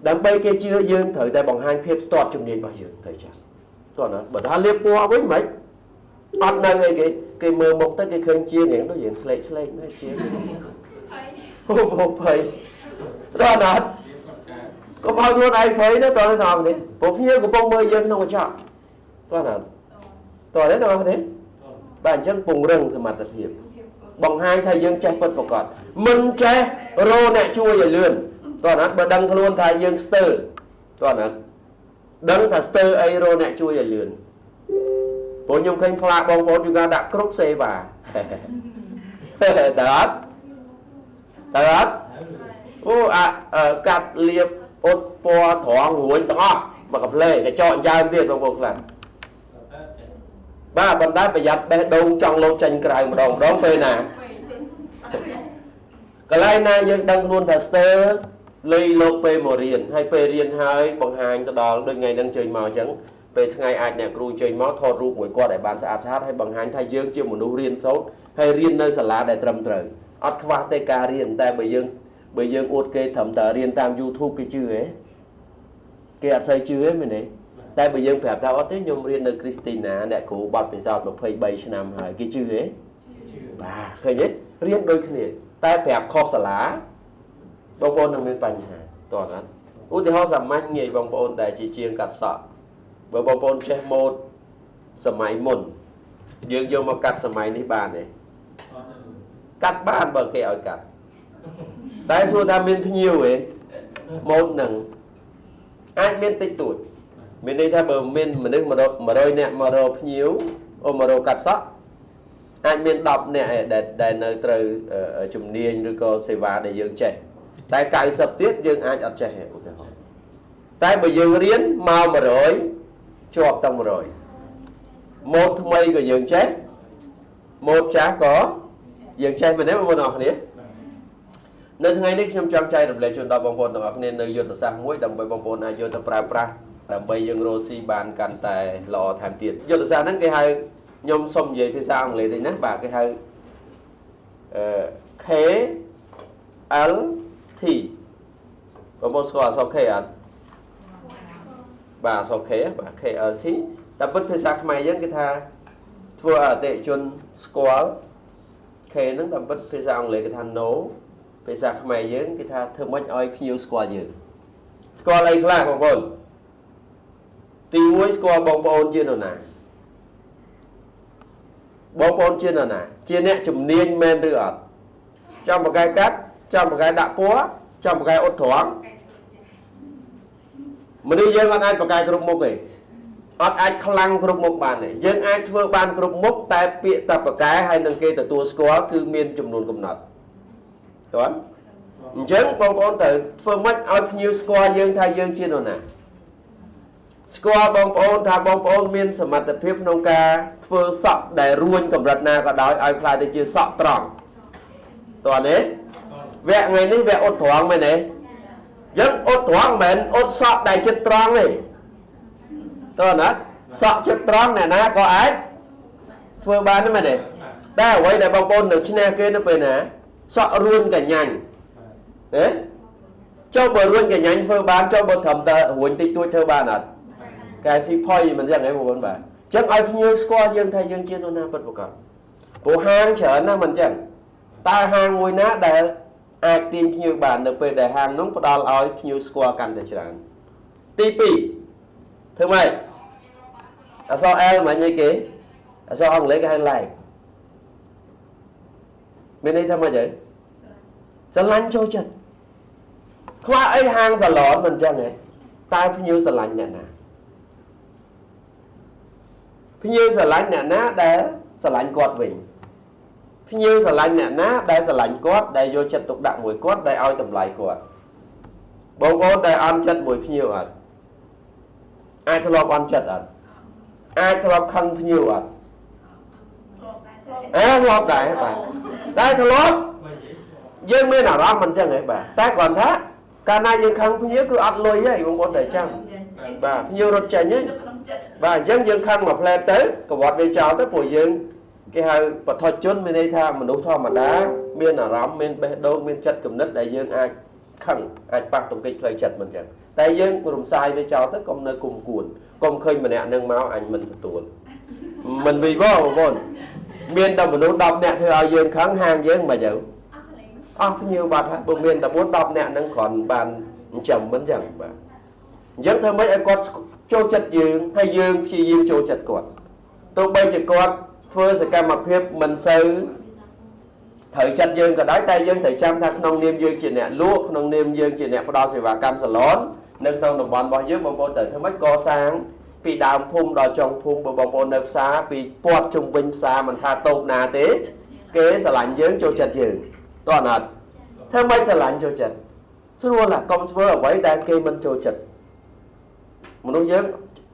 ដើម្បីគេជឿយើងត្រូវតែបង្ហាញភាពស្ទាត់ជំនាញរបស់យើងត្រូវចាំតោះណាបើថាលាបពណ៌វិញមិនអត់នៅអីគេគេមើលមុខទៅគេឃើញជាងរៀងដូចរៀងស្លេកស្លេកមែនជាងអូអូភ័យដល់ណាត់កុំឲ្យខ្លួនឯងភ័យណាតោះនេះនេះព្រោះភ្ញៀវកំពុងមើលយើងក្នុងកញ្ចក់តោះណាតោះនេះតោះនេះបាទអញ្ចឹងពង្រឹងសមត្ថភាពបង្ហាញថាយើងចេះពិតប្រាកដមិនចេះរោអ្នកជួយឲ្យលឿនតោះណាបើដឹងខ្លួនថាយើងស្ទើតោះណាដឹងថាស្ទើអីរោអ្នកជួយឲ្យលឿនព្រោះខ្ញុំឃើញផ្លាកបងប្អូនជួនកាលដាក់គ្រប់សេវាតើអត់តើអត់អូអាកាត់លៀបអ៊ុតពណ៌ត្រង់រួញទាំងអស់មកកាផ្លេកញ្ចក់ចើមទៀតបងប្អូនខ្លះបាទបណ្ដាប្រយ័ត្នបេះដូងចង់លោតចេញក្រៅម្ដងម្ដងពេលណាកន្លែងណាយើងដឹងខ្លួនថាស្ទើលៃលោកពេលមករៀនហើយពេលរៀនហើយបង្ហាញទៅដល់ដូចថ្ងៃហ្នឹងជើញមកអញ្ចឹងពេលថ្ងៃអាចអ្នកគ្រូជើញមកថតរូបមួយគាត់ឲ្យបានស្អាតស្អាតហើយបង្ហាញថាយើងជាមនុស្សរៀនសូត្រហើយរៀននៅសាលាដែលត្រឹមត្រូវអត់ខ្វះទេការរៀនតែបើយើងអួតគេត្រឹមតែរៀនតាម YouTube គេជឿទេគេអត់សូវជឿទេមែនទេតែបើយើងប្រាប់ថាអត់ទេខ្ញុំរៀននៅគ្រីស្ទីណាអ្នកគ្រូបទពិសោធន៍23ឆ្នាំហើយគេជឿទេបាទឃើញទេរៀនដូចគ្នាតែប្រាប់ខុសសាលាបងប្អូននឹងមានបញ្ហាតោះណាឧទាហរណ៍សាមញ្ញងាយបងប្អូនដែលជាជាងកាត់សក់បើបងប្អូនចេះម៉ូដសម័យមុនយើងយកមកកាត់សម័យនេះបានទេកាត់បានបើគេឲ្យកាត់តែសួរថាមានភ្ញៀវទេម៉ូដនឹងអាចមានតិចតួចមានន័យថាបើមានមនុស្ស100នាក់មករកភ្ញៀវអូមករកកាត់សក់អាចមាន10នាក់ឯដែលនៅត្រូវជំនាញឬក៏សេវាដែលយើងចេះតែ90ទៀតយើងអាចអត់ចេះទេឧទាហរណ៍តែបើយើងរៀនមក100ជាប់ទាំង100ម៉ូដថ្មីក៏យើងចេះម៉ូដចាស់ក៏យើងចេះមែនទេបងប្អូនអរគ្នានៅថ្ងៃនេះខ្ញុំចង់ចែករំលែកជូនដល់បងប្អូនទាំងអស់គ្នានៅយុទ្ធសាស្ត្រមួយដើម្បីបងប្អូនអាចយកទៅប្រើប្រាស់ដើម្បីយើងរកស៊ីបានកាន់តែល្អថែមទៀតយុទ្ធសាស្ត្រហ្នឹងគេហៅខ្ញុំសុំនិយាយភាសាអង់គ្លេសតិចណាបាទគេហៅ K L T បងប្អូនស្គាល់អក្សរ K អត់បាទអក្សរ K បាទ K L T តែពិតភាសាខ្មែរយើងគេថាធ្វើឲ្យអតិថិជនស្គាល់ K ហ្នឹងតែពិតភាសាអង់គ្លេសគេថា no ភាសាខ្មែរយើងគេថាធ្វើម៉េចឲ្យភ្ញៀវស្គាល់យើងស្គាល់អីខ្លះបងប្អូនទី1ស្គាល់បងប្អូនជានរណាបងប្អូនជានរណាជាអ្នកជំនាញមែនឬអត់ចង់បកែកាត់ចង់បកែដាក់ពណ៌ចង់បកែអ៊ុតត្រង់មនុស្សយើងអត់អាចបកែគ្រប់មុខទេអត់អាចខ្លាំងគ្រប់មុខបានទេយើងអាចធ្វើបានគ្រប់មុខតែពាក្យតែបកែហើយនឹងគេទទួលស្គាល់គឺមានចំនួនកំណត់តើអញ្ចឹងបងប្អូនត្រូវធ្វើម៉េចឲ្យភ្ញៀវស្គាល់យើងថាយើងជានរណាស្គាល់បងប្អូនថាបងប្អូនមានសមត្ថភាពក្នុងការធ្វើសក់ដែលរួញកម្រិតណាក៏ដោយឲ្យក្លាយទៅជាសក់ត្រង់តើនេះវគ្គថ្ងៃនេះវគ្គអ៊ុតត្រង់មែនទេយើងអ៊ុតត្រង់មិនមែនអ៊ុតសក់ដែលចិត្តត្រង់ទេតើណាសក់ចិត្តត្រង់អ្នកណាក៏អាចធ្វើបានដែរមែនទេតែអ្វីដែលបងប្អូននៅឈ្នះគេនៅពេលណាសក់រួញកញ្ញាញ់ទេចុះបើរួញកញ្ញាញ់ធ្វើបានចុះបើត្រឹមតែរួញតិចតួចធ្វើបានអត់កែស៊ីផុយមិនចឹងហ៎បងប្អូនបាទចឹងឲ្យភ្ញៀវស្គាល់យើងថាយើងជានរណាពិតប្រាកដព្រោះហាងច្រើនណាស់មិនចឹងតើហាងមួយណាដែលអាចទាញភ្ញៀវបាននៅពេលដែលហាងនោះផ្ដល់ឲ្យភ្ញៀវស្គាល់កាន់តែច្រើនទី2ធ្វើម៉េចអក្សរ L មិនអីគេអក្សរអង់គ្លេសគេហៅ like មានន័យថាម៉េចហ៎ស្រឡាញ់ចូលចិត្តខ្វះអីហាងសាឡនមិនចឹងហ៎តើភ្ញៀវស្រឡាញ់អ្នកណាភ្ញៀវស្រឡាញ់អ្នកណាដែលស្រឡាញ់គាត់វិញភ្ញៀវស្រឡាញ់អ្នកណាដែលស្រឡាញ់គាត់ដែលយកចិត្តទុកដាក់មួយគាត់ដែលឲ្យតម្លៃគាត់បងប្អូនដែលអន់ចិត្តមួយភ្ញៀវអត់អាចធ្លាប់អន់ចិត្តអត់អាចធ្លាប់ខឹងភ្ញៀវអត់អេធ្លាប់ដែរបាទតែធ្លាប់យើងមានអារម្មណ៍មិនចឹងហ៎បាទតែគ្រាន់ថាកាលណាយើងខឹងភ្ញៀវគឺអត់លុយទេបងប្អូនតែចាំបាទភ្ញៀវរត់ចេញហ៎បាទអញ្ចឹងយើងខឹងមួយផ្លែទៅកវត្តវាចោលទៅព្រោះយើងគេហៅបឋិជនមានន័យថាមនុស្សធម្មតាមានអារម្មណ៍មានបេះដូងមានចិត្តគំនិតដែលយើងអាច ខឹងអាចប៉ះទង្គិចផ្លូវចិត្តមិនចឹងតែយើងរំសាយវាចោលទៅកុំនៅគុំគួនកុំឃើញម្នាក់នឹងមកអញមិនទទួលមិនវិវបងប្អូនមានតែមនុស្ស10នាក់ធ្វើឲ្យយើងខឹងហាងយើងមិនទៅអស់ភ្ញៀវបាត់ហើយបើមានតែ4 10នាក់ហ្នឹងគ្រាន់បានចិញ្ចឹមមិនចឹងបាទអញ្ចឹងធ្វើម៉េចឲ្យគាត់ចូលចិត្តយើងហើយយើងព្យាយាមចូលចិត្តគាត់ទោះបីជាគាត់ធ្វើសកម្មភាពមិនសូវត្រូវចិត្តយើងក៏ដោយតែយើងត្រូវចាំថាក្នុងនាមយើងជាអ្នកលក់ក្នុងនាមយើងជាអ្នកផ្ដល់សេវាកម្មសាឡននៅក្នុងតំបន់របស់យើងបងប្អូនត្រូវធ្វើម៉េចកសាងពីដើមភូមិដល់ចុងភូមិបើបងប្អូននៅផ្សារពីពាត់ជុំវិញផ្សារមិនថាតូបណាទេគេស្រឡាញ់យើងចូលចិត្តយើងតោះអត់ធ្វើម៉េចស្រឡាញ់ចូលចិត្តស្រួលណាស់កុំធ្វើអ្វីដែលគេមិនចូលចិត្តមនុស្សយើង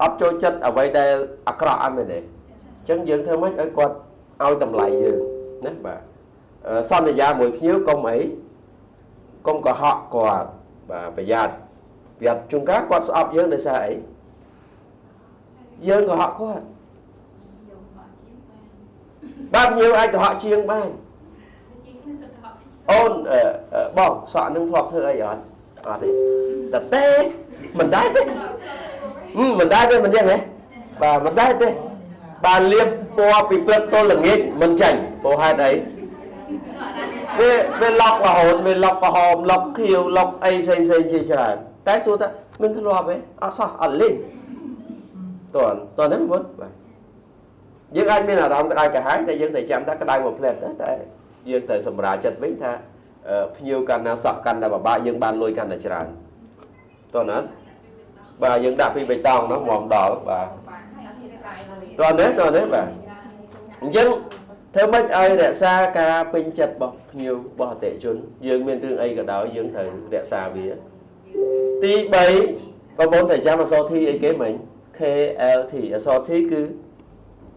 អត់ចូលចិត្តអ្វីដែលអាក្រក់អត់មែនទេអញ្ចឹងយើងធ្វើម៉េចឲ្យគាត់ឲ្យតម្លៃយើងណាបាទសន្យាមួយភ្ញៀវកុំអីកុំកុហកគាត់បាទប្រយ័ត្នប្រយ័ត្នជួនកាលគាត់ស្អប់យើងដោយសារអីយើងកុហកគាត់បាទភ្ញៀវអាចកុហកជាងបានអូនបងសក់នឹងធ្លាប់ធ្វើអីអត់អត់ទេតែទេមិនដែរទេមិនដែរទេមិនយ៉ាងហ៎បាទមិនដែរទេបាទលាបពណ៌ពីព្រឹកទល់ល្ងាចមិនចាញ់ព្រោះហេតុអីវាឡុករហូតវាឡុកក្រហមឡុកខៀវឡុកអីផ្សេងផ្សេងជាច្រើនតែសួរថាមិនធ្លាប់ទេអត់សោះអត់លេងតើតើនេះបងបាទយើងអាចមានអារម្មណ៍ក្តៅក្រហាយតែយើងត្រូវចាំថាក្តៅមួយផ្លែតតែយើងត្រូវសម្រាលចិត្តវិញថាភ្ញៀវកាន់ណាសក់កាន់តែពិបាកយើងបានលុយកាន់តែច្រើនតើណាបាទយើងដាក់ពីបៃតងនោះមកដល់បាទតើនេះតើនេះបាទអញ្ចឹងធ្វើម៉េចឲ្យរក្សាការពេញចិត្តរបស់ភ្ញៀវរបស់អតិថិជនយើងមានរឿងអីក៏ដោយយើងត្រូវរក្សាវាទី3បងប្អូនត្រូវចាំអក្សរ T អីគេមិញ KLT អក្សរ T គឺ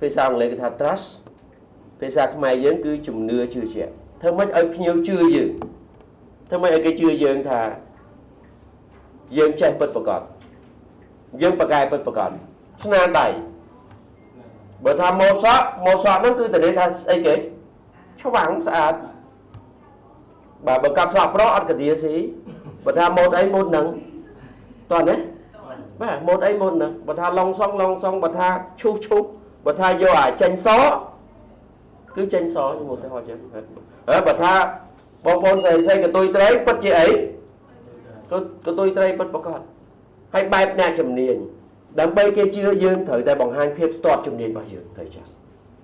ភាសាអង់គ្លេសគេថា trust ភាសាខ្មែរយើងគឺជំនឿជឿជាក់ធ្វើម៉េចឲ្យភ្ញៀវជឿយើងធ្វើម៉េចឲ្យគេជឿយើងថាយើងចេះពិតប្រាកដយើងប្រកែពិតប្រាកដស្នាដៃបើថាម៉ូតសក់ម៉ូតសក់ហ្នឹងគឺតើថាស្អីគេឆ្វាំងស្អាតបាទបើកាត់សក់ប្រុសអត់កាទាស៊ីបើថាម៉ូតអីម៉ូតហ្នឹងតោះណាបាទម៉ូតអីម៉ូតហ្នឹងបើថាឡុងសុងឡុងសុងបើថាឈុះឈុះបើថាយកអាចេញសគឺចេញសខ្ញុំឧទាហរណ៍ចឹងហើយបើថាបងប្អូនស្រីស្រីកតុយត្រីពិតជាអីកតុយត្រីពិតប្រាកដហើយបែបអ្នកជំនាញដើម្បីគេជឿយើងត្រូវតែបង្ហាញភាពស្ទាត់ជំនាញរបស់យើងត្រូវចាំ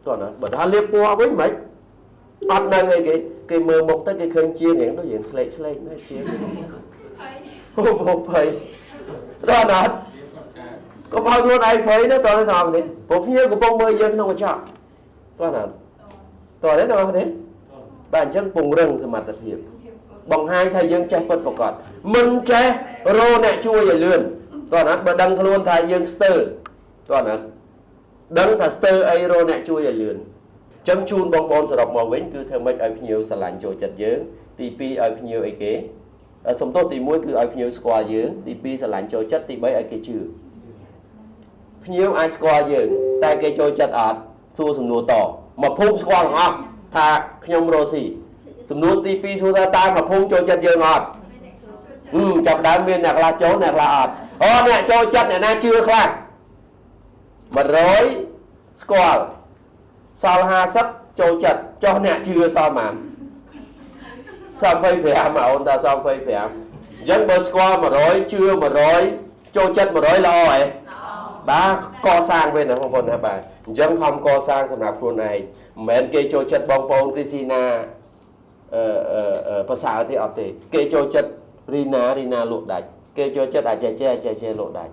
តោះណាបើថាលាបពណ៌វិញមិនអត់នៅអីគេគេមើលមុខទៅគេឃើញជាងរៀងដូចរៀងស្លេកស្លេកមែនជាងអូភ័យដល់ណាកុំឲ្យខ្លួនឯងភ័យណាតោះនេះបងនេះព្រោះភ្ញៀវកំពុងមើលយើងក្នុងកញ្ចក់តោះណាតោះនេះបងនេះបាទអញ្ចឹងពង្រឹងសមត្ថភាពបង្ហាញថាយើងចេះពិតប្រាកដមិនចេះរោអ្នកជួយឲ្យលឿនតោះណាបើដឹងខ្លួនថាយើងស្ទើតោះណាដឹងថាស្ទើអីរោអ្នកជួយឲ្យលឿនអញ្ចឹងជូនបងប្អូនសរុបមកវិញគឺធ្វើម៉េចឲ្យភ្ញៀវស្រឡាញ់ចូលចិត្តយើងទី2ឲ្យភ្ញៀវអីគេសំទោសទី1គឺឲ្យភ្ញៀវស្គាល់យើងទី2ស្រឡាញ់ចូលចិត្តទី3ឲ្យគេជឿភ្ញៀវអាចស្គាល់យើងតែគេចូលចិត្តអត់សួរសំណួរតមកភូមិស្គាល់ទាំងអស់ថាខ្ញុំរស់ស៊ីសំណួរទី2សួរថាតើមកភូមិចូលចិត្តយើងអត់ចាប់ដើមមានអ្នកខ្លះចូលអ្នកខ្លះអត់អូអ្នកចូលចិត្តអ្នកណាជឿខ្លះ100ស្គាល់សល់50ចូលចិត្តចុះអ្នកជឿសល់ប៉ុន្មានសល់25អូនតាសល់25អញ្ចឹងបើស្គាល់100ជឿ100ចូលចិត្ត100ល្អហ៎បាទកសាងវិញណាបងប្អូនណាបាទអញ្ចឹងខំកសាងសម្រាប់ខ្លួនឯងមិនមែនគេចូលចិត្តបងប្អូនគ្រីស្ទីណាប្រសើរទេអត់ទេគេចូលចិត្តរីណារីណាលក់ដាច់គេចូលចិត្តអាចចេះអាចចេះលក់ដាច់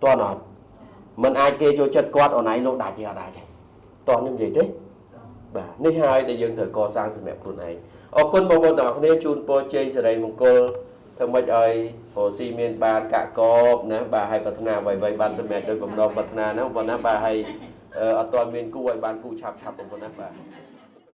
តោះអត់មិនអាចគេចូលចិត្តគាត់អូនឯងលក់ដាច់ទេអត់អាចទេតោះនេះនិយាយទេបាទនេះហើយដែលយើងត្រូវកសាងសម្រាប់ខ្លួនឯងអរគុណបងប្អូនទាំងអស់គ្នាជូនពរជ័យសិរីមង្គលធ្វើម៉េចឲ្យរស់ស៊ីមានបានកាក់កបណាបាទឲ្យប្រាថ្នាអ្វីៗបានសម្រេចដោយបំណងប្រាថ្នាណាបងប្អូនណាបាទឲ្យអត់ទាន់មានគូឲ្យបានគូឆាប់ឆាប់បងប្អូនណាបាទ